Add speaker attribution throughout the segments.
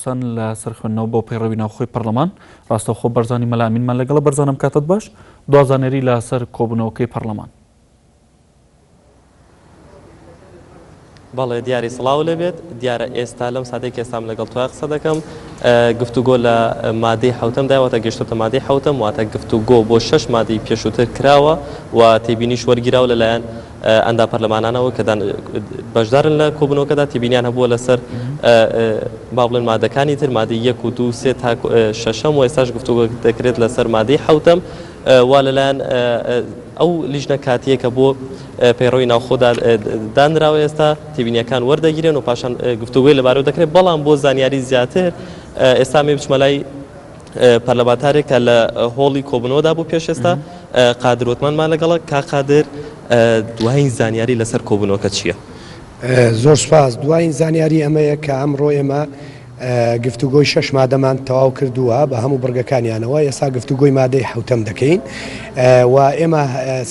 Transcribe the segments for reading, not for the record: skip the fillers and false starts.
Speaker 1: کوردستان لە سەر خوێندنەوە بۆ پەیڕەوی ناوخۆی پەرلەمان ڕاستەوخۆ بەرزانی مەلا ئەمینمان لەگەڵە بەرزان ئەم کاتەت باش دوا زانیاری لە سەر کۆبوونەوەکەی پەرلەمان.
Speaker 2: بەڵێ دیاری سڵاو لێبێت دیارە ئێستا لەم ساتێک ئێستام لەگەڵ تۆ قسە دەکەم گفتوگۆ لە مادەی حوتەمدا واتە گەشتۆتە مادەی حوتەم واتە گفتوگۆ بۆ شەش مادەی پێشووتر کراوە و تێبینیش وەرگیراوە لەلایەن ئەندام پەرلەمانانەوە کە بەشدارن لە کۆبوونەوەکەدا تێبینیان هەبووە لەسەر با بڵێن مادەکانی تر مادەی یەک و دوو سێ تا شەشەم و ئێستاش گفتوگۆ دەکرێت لەسەر مادەی حەوتەم وا لەلایەن ئەو لیژنە کاتیە کە بۆ پەیڕەوی ناوخۆدا دانراوە ئێستا تێبینیەکان وەردەگیرێن و پاشان گفتوگۆی لەبارەوە دەکرێت بەڵام بۆ زانیاری زیاتر ئێستا مێ بچمە لای پەرلەمانتارێک کە لە هۆڵی کۆبوونەوەدا بوو پێش ئێستا قادر وەتمانمان لەگەڵە کاک قادر دوایین زانیاری لەسەر کۆبوونەوەکە چییە؟
Speaker 3: زۆر سوپاس دوایین زانیاری ئەمەیە کە ئەمڕۆ ئێمە گفتوگۆی شەش مادەمان تەواو کردووە بە هەموو بڕگەکانیانەوە ئێستا گفتوگۆی مادەی حوتەم دەکەین و ئێمە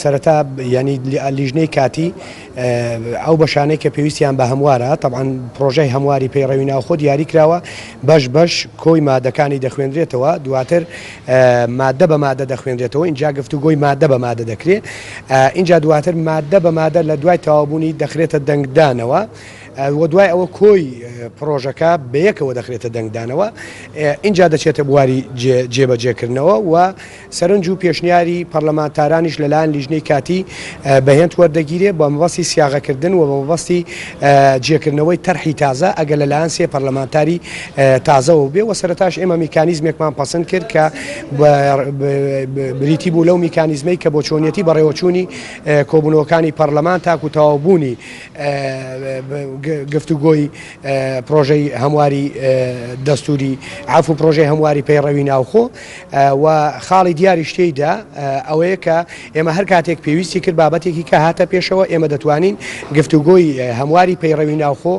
Speaker 3: سەرەتا ینی لیژنەی کاتی ئەو بەشانەی کە پێویستیان بە هەموارە، تەبعەن پڕۆژەی هەمواری پەیڕەوی ناوخۆ دیاری کراوە، بەش بەش کۆی مادەکانی دەخوێنرێتەوە، دواتر مادە بە مادە دەخوێنرێتەوە، ئینجا گفتوگۆی مادە بە مادە دەکرێ، ئینجا دواتر مادە بە مادە لە دوای تەواوبوونی دەخرێتە دەنگدانەوە و دوای ئەوە کۆی پڕۆژەکە بەیەکەوە دەخرێتە دەنگدانەوە، ئینجا دەچێتە بواری جێبەجێکردنەوە و سەرنج و پێشنیاری پەرلەمانتارانیش لەلایەن لیژنەی کاتی بە هێند وەردەگیرێ بە مەبەستی سیاغەکردن و بە مەبەستی جێکردنەوەی تەرحی تازە ئەگەر لەلایەن سێ پەرلەمانتاری تازەوە بێ و سەرەتاش ئێمە میکانیزمێکمان پەسند کرد کە بریتی بوو لەو میکانیزمەی کە بۆ چۆنیەتی بەڕێوەچوونی کۆبوونەوەکانی پەرلەمان تاکو تەواوبوونی گفتوگۆی پرۆژەی هەمواری دەستوری عەفو پرۆژەی هەمواری پەیڕەوی ناوخۆ و خاڵی دیاریش تێیدا ئەوەیە کە ئێمە هەر کاتێک پێویستی کرد بابەتێکی کە هاتە پێشەوە ئێمە دەتوانین گفتوگۆی هەمواری پەیڕەوی ناوخۆ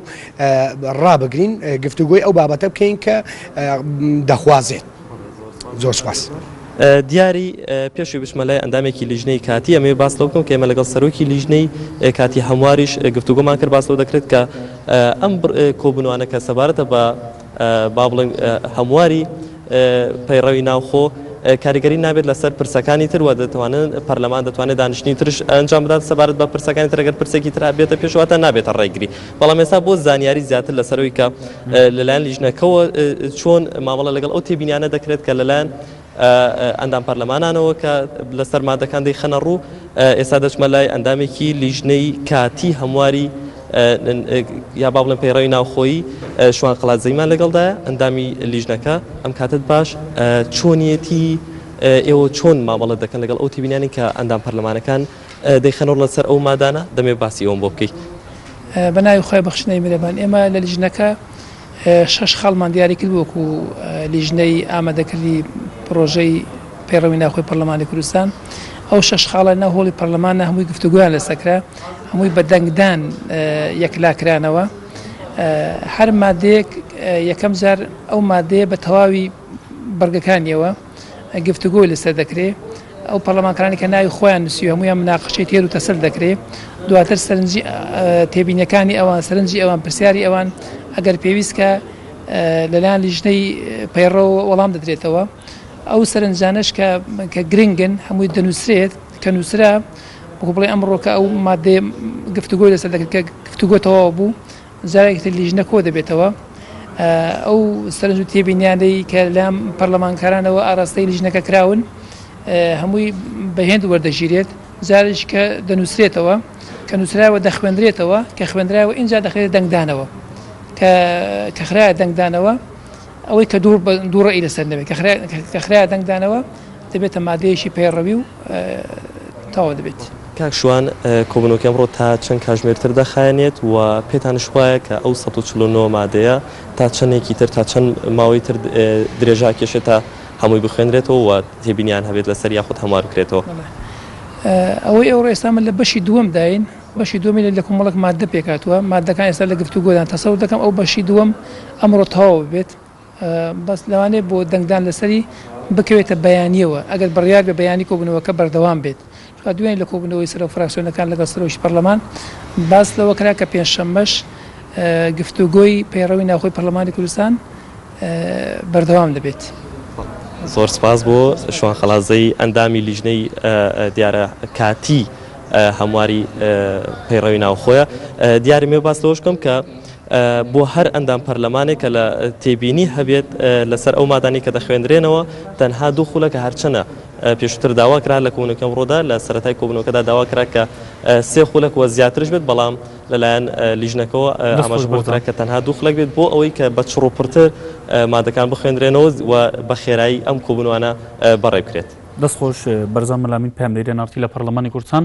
Speaker 3: ڕابگرین گفتوگۆی ئەو بابەتە بکەین کە دەخوازێت. زۆر سوپاس.
Speaker 2: دیاری پێشوی بچمە لای ئەندامێکی لیژنەی کاتی ئەمەوێ باس لەوە بکەم کە ئێمە لەگەڵ سەرۆکی لیژنەی کاتی هەمواریش گفتوگۆمان کرد باس لەوە دەکرێت کە ئەم کۆبوونەوانە کە سەبارەتە بە با بڵێن هەمواری پەیڕەوی ناوخۆ کاریگەری نابێت لەسەر پرسەکانی تر و دەتوانن پەرلەمان دەتوانێت دانیشتنی ترش ئەنجام بدات سەبارەت بە پرسەکانی تر ئەگەر پرسێکی تر بێتە پێشواتە نابێتە ڕێگری بەڵام ئێستا بۆ زانیاری زیاتر لەسەرەوەی کە لەلایەن لیژنەکەوە چۆن مامەڵە لەگەڵ ئەو تێبینیانە دەکرێت کە لەلایەن ئەندام پەرلەمانانەوە کە لەسەر مادەکان دەیخەنە ڕوو ئێستا دەچمە لای ئەندامێکی لیژنەی کاتی هەمواری یا با بڵێم پەیڕەوی ناوخۆیی شوان قەڵادزەیمان لەگەڵدایە ئەندامی لیژنەکە ئەم کاتت باش چۆنیەتی ئێوە چۆن مامەڵە دەکەن لەگەڵ ئەو تێبینیانەی کە ئەندام پەرلەمانەکان دەیخەنەوە لەسەر ئەو مادانە دەمەوێت باسی ئەوەم بۆ بکەی.
Speaker 4: بە ناوی خوای بەخشندەی میرەبان ئێمە لە لیژنەکە شەش خاڵمان دیاری کرد وەکو لیژنەی ئامادەکردنی پڕۆژەی پەیڕەوی ناوخۆی پەرلەمانی کوردستان ئەو شەش خاڵە ناو هۆڵی پەرلەمانە هەمووی گفتوگۆیان لەسەر کرا هەمووی بە دەنگدان یەکلا کرانەوە هەر مادەیەک یەکەم جار ئەو مادەیە بە تەواوی بڕگەکانیەوە گفتوگۆی لەسەر دەکرێ ئەو پەرلەمانکارانی کە ناوی خۆیان نووسیوە هەموویان مناقشەی تێر و تەسەل دەکرێ دواتر سەرنجی تێبینیەکانی ئەوان سەرنجی ئەوان پرسیاری ئەوان ئەگەر پێویست کە لەلایەن لیژنەی پەیڕەو وەڵام دەدرێتەوە ئەو سەرنجانەش کە کە گرنگن هەمووی دەنووسرێت کە نووسرا وەکو بڵێ ئەمڕۆ کە ئەو مادەیە گفتوگۆی لەسەر دەکرد کە گفتوگۆ تەواو بوو جارێکی تر لیژنە کۆ دەبێتەوە ئەو سەرنج و تێبینیانەی کە لەلایەن پەرلەمانکارانەوە ئاراستەی لیژنەکە کراون هەمووی بە هێند وەردەگیرێت جارێکی کە دەنووسرێتەوە کە نووسراوە دەخوێندرێتەوە کە خوێندرایەوە ئینجا دەخرێتە دەنگدانەوە کە کە خرایە دەنگدانەوە ئەوەی کە دوو دوو ڕەئی لەسەر نەبێت کە خرایە دەنگدانەوە دەبێتە مادەیەکی پەیڕەوی و تەواو دەبێت.
Speaker 2: کاک شوان، کۆبوونەوەکەی ئەمڕۆ تا چەند کاژمێر تر دەخایەنێت و پێتانش وایە کە ئەو 149 مادەیە تا چەندێکی تر تا چەند ماوەی تر درێژە ئەکێشێت تا هەمووی بخوێنرێتەوە و تێبینیان هەبێت لەسەر یاخود هەموار بکرێتەوە؟
Speaker 4: ئەوەی ئەوڕۆ ئێستا من لە بەشی دووەمداین، بەشی دووەمی لە کۆمەڵێک ماددە پێکهاتووە، ماددەکان ئێستا لە گفتوگۆدان، تەسەور دەکەم ئەو بەشی دووەم ئەمڕۆ تەواو ببێت، بەس لەوانەیە بۆ دەنگدان لەسەری بکەوێتە بەیانییەوە، ئەگەر بڕیار بێ بەیانی کۆبوونەوەکە بەردەوام بێت، چونکە دوێنێ لە کۆبوونەوەی سەرۆک فراکسیۆنەکان لەگەڵ سەرۆکی پەرلەمان باس لەوە کرا کە پێنجشەممەش گفتوگۆی پەیڕەوی ناوخۆی پەرلەمانی کوردستان. بەردەوام دەبێت.
Speaker 2: زۆر سپاس بۆ شوان خەڵازەی ئەندامی لیژنەی دیارە کاتی هەمواری پەیڕەوی ناوخۆیە. دیارە مێ باس لەوەش بکەم کە بۆ هەر ئەندام پەرلەمانێک کە لە تێبینی هەبێت لەسەر ئەو مادانەی کە دەخوێندرێنەوە تەنها دوو خولەکە هەرچەنە پێشووتر داوا کرا لە کۆبوونەوەکەی ئەمڕۆدا لە سەرەتای کۆبوونەوەکەدا داوا کرا کە سێ خولەک و زیاترش بێت بەڵام لەلایەن لیژنەکەوە ئاماژە بۆ کرا کە تەنها دوو خولەک بێت بۆ ئەوەی کە بە چڕ و پڕتر مادەکان بخوێندرێنەوە و بە خێرایی ئەم کۆبوونەوانە بەڕێ بکرێت.
Speaker 1: دەست خۆش بەرزان مەلامین پەیامنێری ئێن ئاڕ تی لە پەرلەمانی کوردستان.